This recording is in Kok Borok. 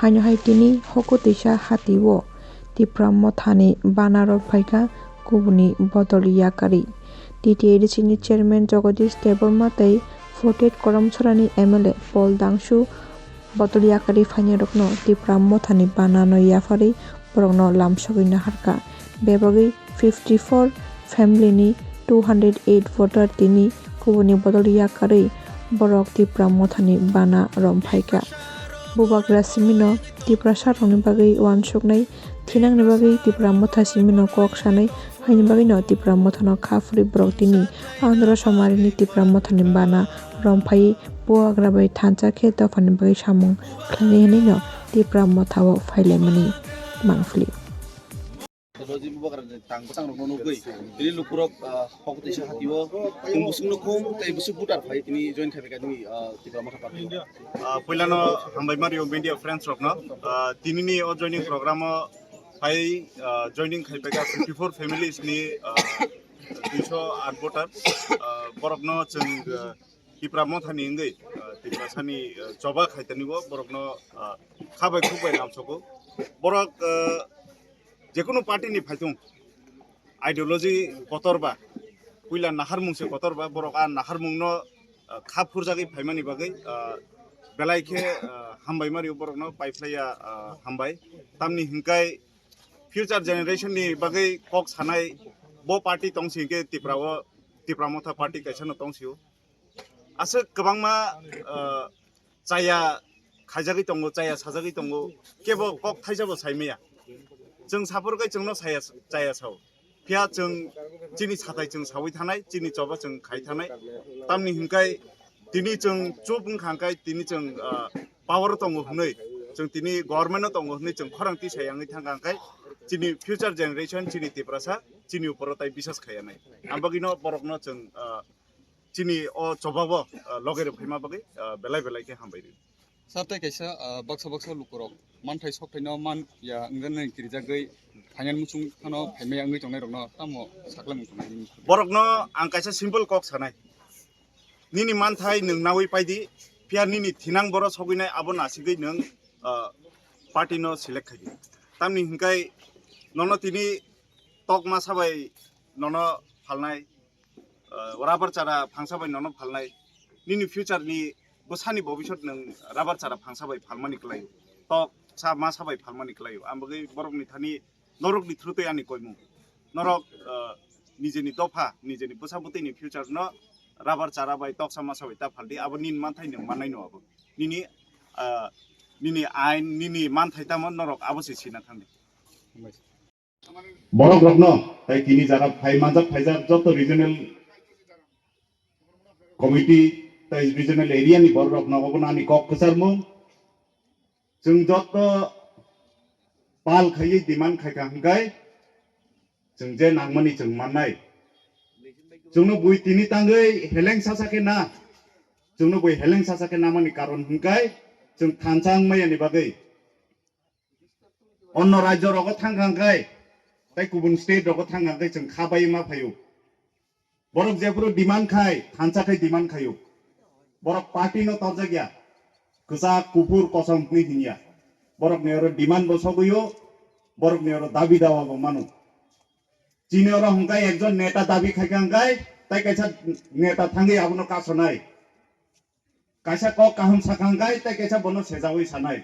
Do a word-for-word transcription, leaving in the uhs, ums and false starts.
Haino hai tini hoko twisa hati o Tipra Mothani bana rok phaikha kubuni bodol yakarwi. T T A D C ni chairman Jagadish Debbarma tei forty eight Karamchara ni M L A Paul Dangshu bodol yakarwi phainai rokno Tipra Mothani bana no yapharwi borokno lamsogwi naharkha. Bebagwi fifty four family ni two hundred eight voter tini kubuni bodol yakarwi borok Tipra Mothani bana romphaikha. Bubagra simino Tiprasa rokni bagwi uansuknai, thinangni bagwi Tipra Motha simino kok sanai, haini bagwino Tipra Mothano kha phurwi borok tini Andhra Somari ni Tipra Mothani bana romphaiwi bubagra bai thansa khe dophani bagwi samung khlainai hwnwino Tipra Motha o phailaimani mangphili. Technology bubagra ni tang bwtang rokno nugwi tini lukurok, ah, hok tisa hati o khum bwswk no khum tei bwswk voter phai tini join khai phaikha nini, ah, Tipra Motha party o. Ah, puilano hambai mario media friends rokno, ah, tinini o joining program o phai, ah, joining khai phaikha fifty four families ni, ah, duiso aat voter, ah, borokno chwng, ah, Tipra Mothani wngwi, ah, Tiprasani, ah, choba khaitani o borokno, ah, kha bai khuk bai lamsogo. Borok, ah, jekunu party ni phaithung, ideology kotor ba, puila naharmung se kotor ba, borok a naharmung no, ah, kha phurjagwi phaimani bagwi, ah, belai khe, ah, hambai mario borokno paiphlaiya, ah, hambai. Tamni hinkai future generation ni bagwi kok sanai bo party tong si hinkhe Tipra o, Tipra Motha party kaisa no tong sio. Aswk kwbangma, ah, chaya khaijagwi tongo, chaya sajagwi tongo, kebo kok thaisa bo sai maya. Chwng saphuru khe chwngno saya, chaya sao. Phiya chwng chini sathai chwng sawi thanai, chini choba chwng khai thanai. Tamni hinkai tini chwng chup wngkha hinkai tini chwng, ah, power tongo hwnwi, chwng tini government o tongo hwnwi chwng khorang tisai yangwi thangkha hinkai chini future generation, chini Tiprasa, chini uporo tai bisas khaiya nai. Ang bagwino borokno chwng, ah, chini o chobabo, ah, loge rw phaima bagwi, ah, belai belai khe hambai rw. Sir, tei kaisa, ah, baksa baksa lukurok manthai sokthai no man ya wngjaknai kirijagwi phainani muchung phano phaimaya wngwi tongnai rokno tamo saklang wng tongnai nini? Borokno ang kaisa simple kok sanai. Nini manthai nwng nawi paidi, phiya nini thinang boro sogwinai abo nasigwi nwng, ah, party no select khaidi. Tamni hinkai nono tini tok masa bai nono phalnai, ah, rubber chara phangsa bai nono phalnai, nini future ni bwsani bobisot nwng rubber chara phangsa bai phalmani kwlaio, tok sa masa bai phalmani kwlaio. Ang bagwi borokni thani norokni through twi ani koimung. Norok, ah, nijeni dopha, nijeni bwsa bwtwini future no rubber chara bai toksa masa bai ta phaldi, abo nini manthai nwng mannai no abo. Nini, ah, nini ain, nini manthai tamo norok abo se sina thangdi. Borok rokno tai tini jara phai manjak phaijak joto regional committee tai regional area ni borok rokno obono ani kok kwcharmung. Chwng joto pal khaiwi demand khaikha hwnkhe chwng je nangmani chwng mannai. Chwngno bui tini tangwi heleng sasa khe na, chwngno bui heleng sasa khe namani karon hwnkhe chwng thansa wngmaya ni bagwi. Onno rajyo rogo thangkha hwnkhe, tei kubun state rogo thangkha hwnkhe chwng kha bai ma phaio. Borok jephuru demand khai, thansa khai demand khaio. Borok party no torjak ya. Kwchak, kuphur, kosom hwnwi hinya. Borok ni oro demand bo sogwio, borok ni oro dabi dawa bo mano. Chini oro hwnkhe ekjon neta dabi khaikha hwnkhe, tei kaisa neta thangwi abono kasonai. Kaisa kok kaham sakha hwnkhe, tei kaisa bono sejawi sanai.